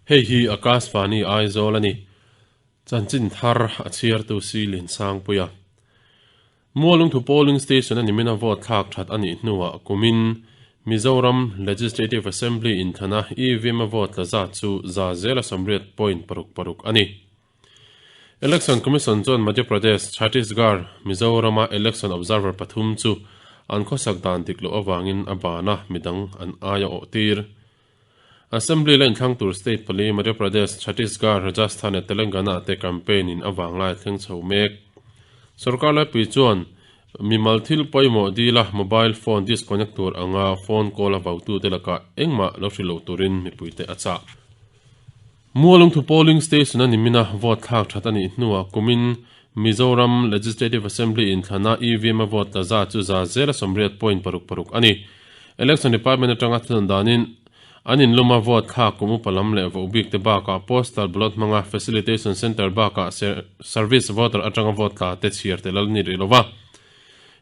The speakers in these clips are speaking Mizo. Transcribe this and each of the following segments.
Hei hi Akashvani Aizawl a ni. Chanchin thar a chhiartu si Liansangpuia. Mualungthu Polling Station a nimina vote thlak that a nih hnuah kumin Mizoram Legislative Assembly inthana EVM a vote tla zat chu 186.66 a ni. Election Commission chuan Madhya Pradesh, Chhattisgarh, Mizoram-a Election Observer pathum chu an khawsak dan dik loh avangin a ban a, midang an aia awh tir. Assembly la inthlang tur state pali Madhya Pradesh, Chhattisgarh, Rajasthan leh Telangana te campaign in a vanglai a thleng chho mek. Sorkar laipui chuan mimal thil pawimawh dila mobile phone disconnect tur anga phone call a vautute lakah engmah lo hrilh loh turin mipuite a chah. Mualungthu Polling Station a nimina vote thlak that a nih hnuah kumin Mizoram Legislative Assembly inthlana EVM a vote tla zat chu 8.66 a ni. Election Department atanga thunawn danin an inluma vote thlak kum upa lam leh voh bik te bakah Postal Ballot hmanga Facilitation Centre bakah Service Voter atanga vote tla te chhiar tel a la ni rih lova.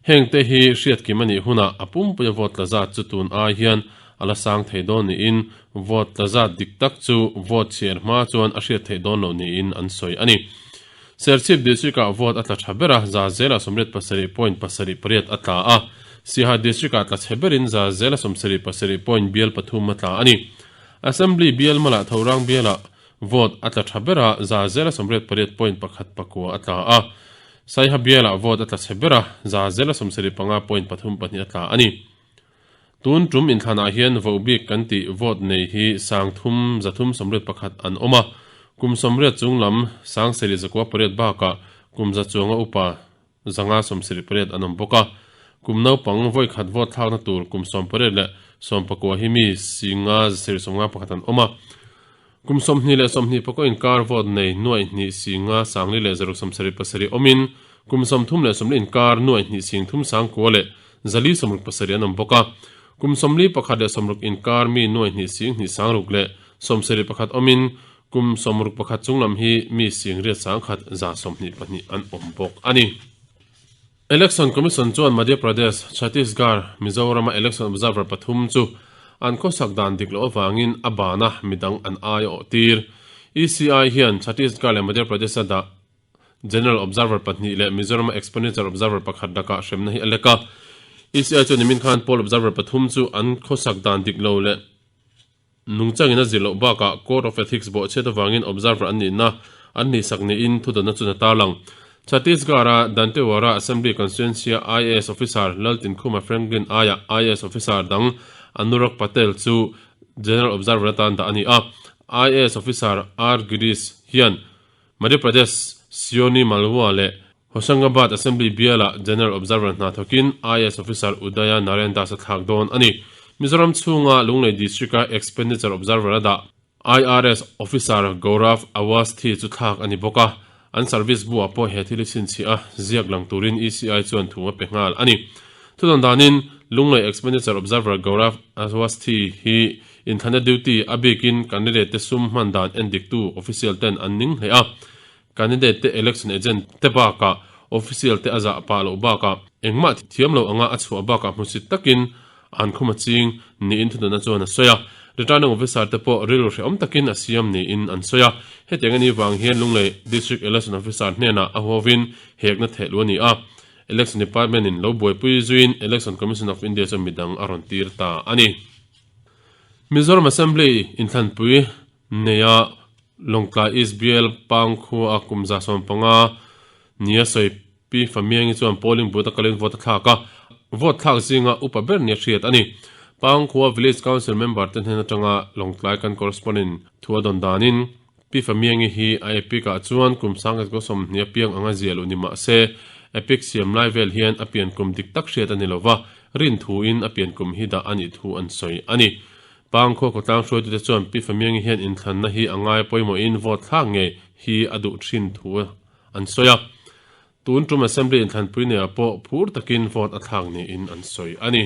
Heng te hi hriatkim a nih hunah a pumpuia vote tla zat chu tun ai hian a la sang thei dawn niin vote tla zat dik tak chu vote chhiar hma chuan a hriat theih dawn loh niin an sawi a ni. Serchhip District ah vote a tla tha ber a, 87.78 a tla a, Siaha District ah tla chhe berin 77.3 a tla a ni. Assembly bial malah Thorang bialah vote a tla tha ber a, 88.19 a tla a. Saiha bialah vote a tla chhe ber a, 75.32 a tla a ni. Tun tum inthlanah hian voh bik kan tih vote nei hi sang thum 381 an awm a, kum 80 chung lam sang sarih zakua pariat bakah kum za chuanga upa 578 an awm bawk a. Kum naupang vawi khat vote thlakna tur kum 18 leh 19 hi mi singa zasarih 51 an awm a. Kum 20 leh 24 inkar vote nei nuaih hnih singa sangli leh zaruk 77 awmin kum 30 leh 40 inkar nuaih hnih sing thum sangkua leh zali 67 an awm bawk a. Kum 41 leh 60 inkar mi nuaih hnih sing hnih sangruk leh 71 awmin kum 61 chunglam hi mi sing riat sangkhat 122 an awm bawk a ni. Election Commission chuan Madhya Pradesh, Chhattisgarh, Mizoram-a Election Observer pathum chu an khawsak dan dik loh avangin a ban a, midang an ai a awh tir. ECI hian Chhattisgarh leh Madhya Pradesh-a dah General Observer pahnih leh Mizoram-a Expenditure Observer pakhat lakah hremna hi a lek a. ECI chuan nimin khan Poll Observer pathum chu an khawsak dan dik lo leh Nungchangin a zir loh bakah Code of Ethics bawhchhiat avangin observer an nihna an hlihsak niin thudanna chuan a tarlang. Chhattisgarh-a Dantewara Assembly Constituency-a IAS officer Laltinkhuma Franklin aiah IAS officer dang Anurag Patel chu General Observer atan dah a ni a. IAS officer R Girish hian Madhya Pradesh Seoni Malwa leh Hoshangabad Assembly bialah General Observer hna thawkin IAS Officer Udaya Narayan Das a thlak dawn a ni. Mizoram chhunga Lunglei District-a Expenditure Observer a dah IRS Officer Gaurav Awasthi chu thlak a ni bawk a, an service bu-ah pawh he thil hi chhinchhiah a, ziak lang turin ECI chuan thu a pe nghal a ni. Thudawn danin Lunglei Expenditure Observer Gaurav Awasthi hi inthlana duty a bikin candidate te sum hman dan endiktu official ten an ning hle a, Candidate te election agent te bakah official te a zah pah loh bakah engmah thiam lo anga a chhuah bakah hmusit takin an khum a ching niin thununa chuan a sawi a. Returning officer te pawh rilru hrehawm takin a siam niin an sawi a. Hetiang a nih vang hian Lunglei District Election Officer hnenah a huavin hekna theh luh a ni a. Election Department in lo buaipui zuiin Election Commission of India chuan midang a rawn tir ta a ni. Mizoram Assembly inthlanpui Neia Lawngtlai East Bial Pang khua a kum 15 nia sawi Pi Famiangi chuan polling booth a kalin vote a thlak a, vote thlak zinga upa ber nia hriat a ni. Pang khua Village Council member te hnen atanga Lawngtlai kan correspondent thu a dawn danin Pi Famiangi hi a epic ah chuan kum 1920 a piang anga zia luh ni mah se epic siam lai vel hian a pian kum dik tak hriat a ni lova, rin thuin a pian kum hi dah a nih thu an sawi a ni. Pangkhua khawtlang hruaitute chuan Pi Famiangi hian inthlanna hi a ngai pawimawhin vote thlak ngei hi a duh thin thu an sawi a. Tun tum Assembly inthlanpui neiah pawh phur takin vote a thlak niin an sawi a ni.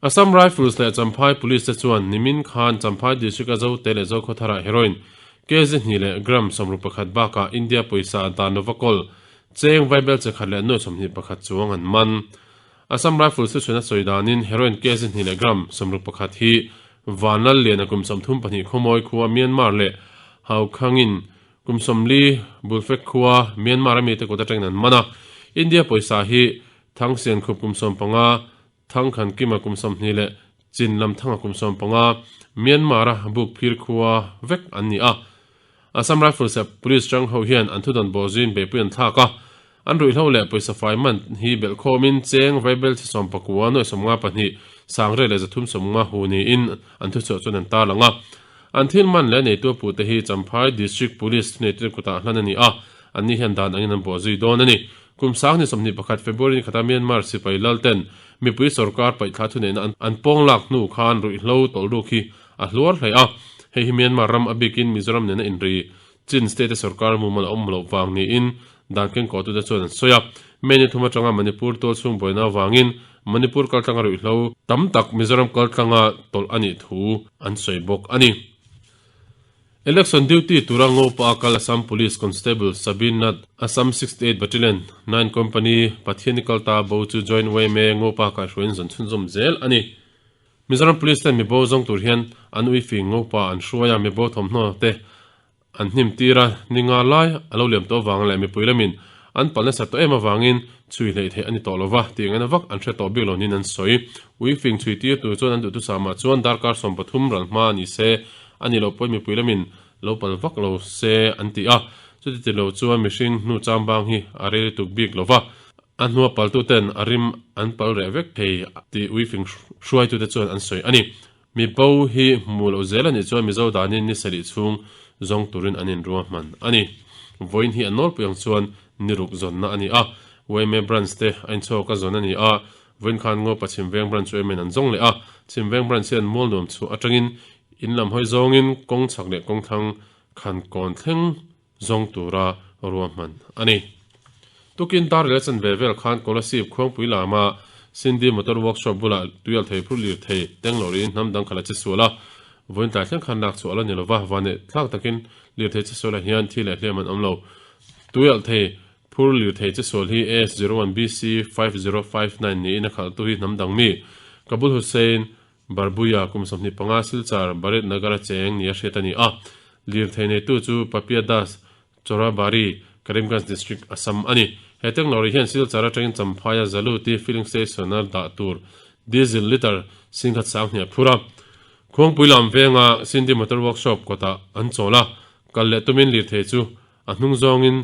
Assam Rifles leh Champhai Police te chuan nimin khan Champhai District-a Zote leh Zokhawtharah heroin kg hnih leh gram 61 bakah India pawisa dan lova kawl cheng vaibel chekhat leh nuai 21 chuang an man. Assam Rifles chu chhuina sawi danin heroin kg hnih leh gram 61 hi Vanlalliana kum 32 Khawmawi khua Myanmar leh Haukhangin kum 40 Bulfek khua Myanmar a mite kut atangin an man a. India pawisa hi Thangsian khup kum 15, Thangkhankima kum 20 leh Chin Lamthanga kum 15 Myanmar a Bukphir khua vek an ni a. Assam Rifles leh Police ṭang ho hian an thudawn bawh zuiin beihpui an thlak a, an ruihhlo leh pawisa fai man hi belhkhawmin cheng vaibel thi 19 nuai 52 sangre leh 350 hu niin an thuchhuah chuan an tarlang a. An thil man leh neitu a puhte hi Champhai District Police thuneitute kutah hlan a ni a, anni hian dan angin an bawh zui dawn a ni. Kum sang ni 21 February ni khata Myanmar sipai lalten mipui sorkar paihthla thuneihna an pawng lak hnu khan ruihhlo tawlhruk hi a hluar hle a, hei hi Myanmar ram a bikin Mizoram nena inri Chin state-a sorkar mumal a awm loh vang niin dan kengkawhtute chuan an sawi a. May ni thum atanga Manipur tual chhung buaina avangin Manipur kaltlanga ruihhlo tam tak Mizoram kaltlanga tawlh a nih thu an sawi bawk a ni. Election duty tura Ngopa a kal Assam Police Constable Sabin Nath, Assam 68 Battalion, 9 Company, Pathiani kalta bo chu Joint yma Ngopa kaihhruaiin zawn chhunzawm zel a ni. Mizoram Police ten mibo zawng tur hian an uifing ngopa an hruai a, mibo thawmhnaw te an hnim tir a, ni nga lai a lo liam tawh avang leh mipui lamin an palh nasa tawh em avangin chhui hleih theih a ni tawh lo va, tih ngaihna vak an hre tawh bik lo niin an sawi. Uifing chhui tir tur chuan an duhthusam ah chuan darkar 13 ral hma ni se, a nih loh pawhin mipui lamin lo pal vak lo se an ti a, chuti ti lo chuan mihring hnu chambang hi a rei lutuk bik lo va. A hnua paltuten a rim an pal reh vek thei tih uifing hruaitute chuan an sawi a ni. Mi bo hi hmu loh zel a nih chuan Mizo danin ni sarih chhung zawng turin an inruahman a ni. Vawiin hi a nawlpui ang chuan ni ruk zawnna a ni a, yma Branch te a inchhawk a zawn a ni a, vawiin khan Ngopa Chhimveng Branch yma in an zawng leh a, Chhimveng Branch hian Mualnuam chhuah atangin in lam hawi zawngin kawng chhak leh kawng thlang khan kawn thleng zawng tura ruahman a ni. Tukin dar leh chanve vel khan Kolasib khuangpui lama Sindhi Motor Workshop bulah tuial thei phur lirthei Tenglawrin hnam dang khalh a che sual a, vawiin tlai thleng khan lak chhuah a la ni lova, vaneh thlak takin lirthei che sualah hian thi leh hliam an awm lo. Tuial thei phur lirthei che sual hi AS01BC 5059 niin a khalhtu hi hnam dang mi Kabul Hussain Barbuia kum 25 Silchar Barit Nagar a cheng nia hriat a ni a, lirthei neitu chu Papia Das, Chorabari, Karimganj District, Assam a ni. He Tenglawri hian Silchar atangin Champhaia Zaluti Filling Station-a dah tur diesel litre singkhat sang hnih a phur a. Khuangpui lam venga Sindhi Motor Workshop kawtah an chawl a, kal leh tumin lirthei chu a hnung zawngin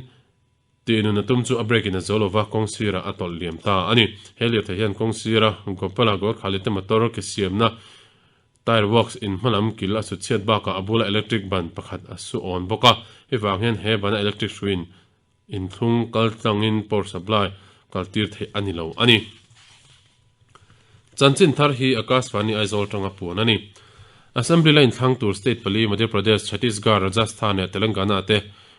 Tih nun a tum chu a brake in a zo lova kawng sirah a tawlh liam ta a ni. He lirthei hian kawng sira Gopala Gorkhali te motor ke siamna tyre works in hmalam kil a sut chhiat bakah a bula electric ban pakhat a su awn bawk a. Hei vang hian he bana electric hruiin inthlung kal tlangin power supply kal tir theih a ni lo a ni. Chanchin thar hi Akashvani Aizawl tanga puan a ni. Assembly la inthlang tur state pali Madhya Pradesh, Chhattisgarh, Rajasthan leh Telangana te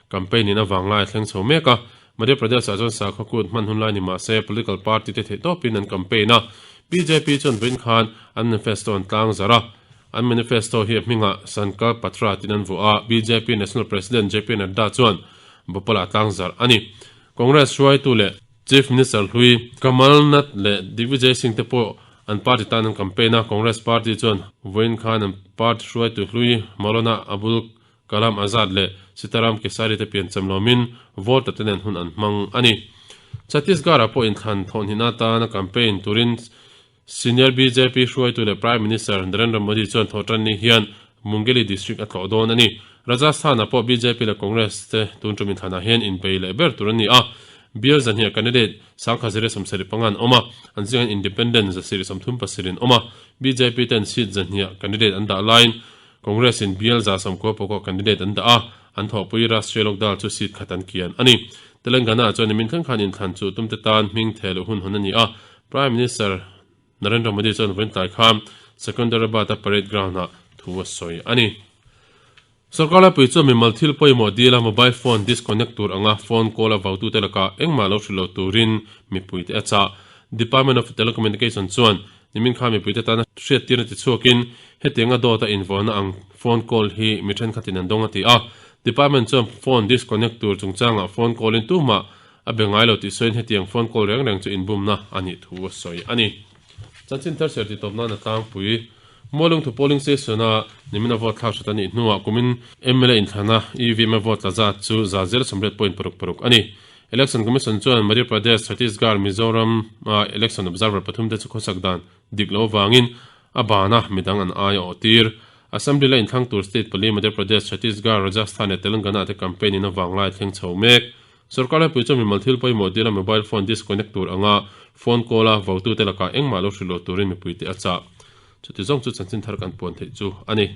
campaign in a vanglai a thleng chho mek a. Madhya Pradesh ah chuan sakhaw kut hman hun lai ni mah se political party te theihtawpin an campaign a. Bjp chuan vawiin khan an manifesto an tlang zarh a. An manifesto hi a hmingah Sankalp Patra tiin an vuah a. Bjp National President JP Nadda chuan Bhopal ah tlang zarh a ni. Congress hruaitu leh Chief Minister hlui Kamal Nath leh Digvijay Singh te pawh an party tan an campaign a, Congress party chuan vawiin khan an party hruaitu hlui Maulana Abul Kalam Azad leh Sitaram Kesari te piancham lawmin voter te nen hun an hmang a ni. Chhattisgarh-ah pawh inthlan thawhhnihna atana campaign turin Senior bjp hruaitu leh Prime Minister Narendra Modi chuan thawhtanni hian Mungeli district a tlawh dawn a ni. Rajasthan-ah pawh bjp leh Congress te tun tum inthlanah hian inbei leh ber tur an ni a. Bial zahniah candidate sangkhat zirlai 75 an awm a, an zingah independent 137 an awm a. Bjp ten seat zahniah candidate an dah laiin Congress in bial 190 candidate an dah a, an thawhpui Rashtriya Lok Dal chu seat khat an kian a ni. Telangana-ah chuan nimin thleng khan inthlan chu tumte tan hming theh luh hun hawn a ni a, Prime Minister Narendra Modi chuan vawiin tlai khan Secunderabad-a parade ground-ah thu a sawi a ni. Sorkar laipui chuan mimal thil pawimawh dila mobile phone disconnect tur anga phone call a vautute lakah engmah lo hrilh lo turin mipuite a chah. Department of Telecommunication chuan nimin khan mipuite tana hriattirna tichhuakin hetianga dawta invawnna ang phone call hi mi thenkhatin an dawng a ti a. Department chuan phone disconnect tur chungchangah phone call-in tumah A be ngai lo tih sawiin hetiang phone call reng reng chu inbumna a nih thu a sawi a ni. Chanchin thar ser titawp nan a tlangpui. Mualungthu polling station-a nimina vote thlak hret a nih hnuah kumin mla inthlana EVM-a vote tla zat chu 0.86 6 a ni. Election Commission chuan Madhya Pradesh, Chhattisgarh, Mizoram-a election observer pathumte chu khawsak dan dik lo avangin a bana midang an ai a awh tir. Assembly la inthlang tur state pali Madhya Pradesh, Chhattisgarh, Rajasthan leh Telangana te campaign in avang lai thleng chho mek. Sorkar laipui chuan mimal thil pawimawh dila mobile phone disconnect tur anga phone call a votute lakah engmah lo hrilh loh turin mipuite a chah. Chuti zawng chu chanchin thar kan puan theih chu a ni.